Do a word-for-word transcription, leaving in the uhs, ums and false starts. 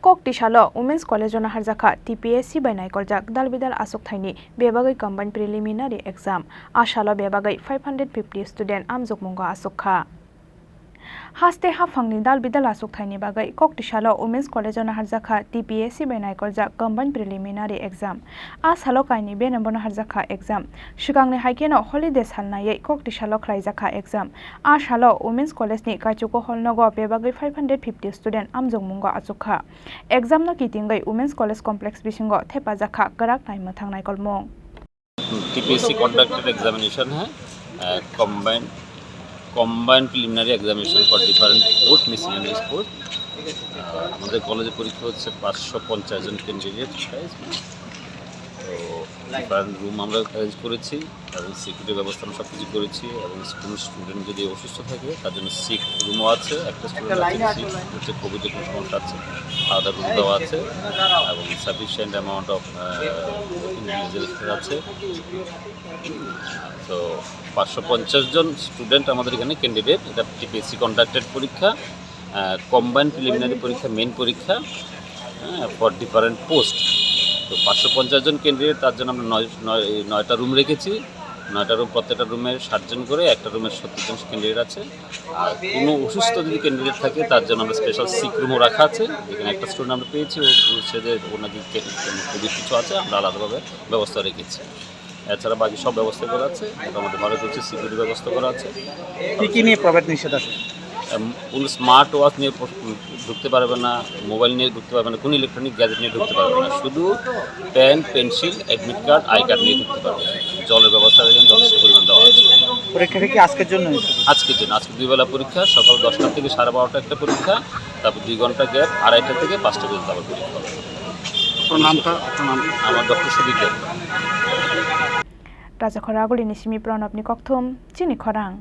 Kok tisalo Women's College o naharjakha T P S C bai naikoljaak dal bidal aswk thaini bebagwi combined preliminary exam. A salo bebagwi five hundred fifty student amjokmungo aswk kha. Haste haphangni dal bidal aswk thaini bagwi kok tisalo Women's College o naharjakha T P S C bai naikoljaak combined preliminary exam. A salo kainwi benembo naharjakha exam. Swkangni hai kheno holiday sal naiwi kok tisalo khlaijakha exam. A salo Women's College ni kaichugo hall nogo bebagwi five hundred fifty student amjokmungo achukha. Exam no kitingwi Women's College Complex bisingo thepajakha kwrak naimwthang naikolmung. TPSC conducted examination है, combined combined preliminary examination for different post, miscellaneous post. আমাদের কলেজে পরীক্ষা হচ্ছে পাঁচশো পঞ্চাশ জন candidate. তো different room আমরা অ্যারেঞ্জ করেছি এবং সিকিউরিটি ব্যবস্থা আমরা সব কিছু করেছি এবং কোনো স্টুডেন্ট যদি অসুস্থ থাকে তার জন্য সিক রুমও আছে। একটা স্টুডেন্ট আছে, সিক হচ্ছে কোভিডের কোনো সমস্যা আছে, আলাদা রুম দেওয়া আছে এবং সাফিসিয়েন্ট অ্যামাউন্ট অফ ইন্ডিভিজুয়াল আছে। তো পাঁচশো পঞ্চাশ জন স্টুডেন্ট আমাদের এখানে ক্যান্ডিডেট। এটা টিপিএসসি কন্ডাক্টেড পরীক্ষা, কম্বাইন্ড প্রিলিমিনারি পরীক্ষা, মেইন পরীক্ষা, হ্যাঁ, ফর ডিফারেন্ট পোস্ট। তো পাঁচশো পঞ্চাশ জন ক্যান্ডিডেট, তার জন্য আমরা নয় নয়- নয়টা রুম রেখেছি। নয়টা রুম, প্রত্যেকটা রুমে ষাট জন করে, একটা রুমে সত্তর জন ক্যান্ডিডেট আছে। আর কোনো অসুস্থ যদি ক্যান্ডিডেট থাকে, তার জন্য আমরা স্পেশাল সিক রুমও রাখা আছে, যেখানে একটা স্টুডেন্ট আমরা পেয়েছি, ও বলছে যে ওনাকে কোভিড কিছু আছে, আমরা আলাদাভাবে ব্যবস্থা রেখেছি। এছাড়া বাকি সব ব্যবস্থা করা আছে, মোটামুটি ভালো চলছে, সিকিউরিটি ব্যবস্থা করা আছে। কি কি নিয়ে প্রবেশ নিষেধ আছে? এম, কোনো স্মার্ট ওয়াচ নিয়ে প- ঢুকতে পারবে না, মোবাইল নিয়ে ঢুকতে পারবে না, কোনো ইলেকট্রনিক গ্যাজেট নিয়ে ঢুকতে পারবে না। শুধু pen, pencil, admit card, I card নিয়ে ঢুকতে পারবে। জলের ব্যবস্থা এখানে যথেষ্ট পরিমাণ দেওয়া আছে। পরীক্ষাটা কি আজকের জন্য? আজকের জন্য, আজকে দুই বেলা পরীক্ষা, সকাল দশটা থেকে সাড়ে বারোটা একটা পরীক্ষা, তারপর দুই ঘন্টা গ্যাপ, আড়াইটা থেকে পাঁচটা পর্যন্ত আবার পরীক্ষা হবে। আপনার নামটা? আপনার নাম? আমার ডক্টর সুদীপ দেব। Raja Khoraguli ni simi Pranab ni kokthum, chini khorang.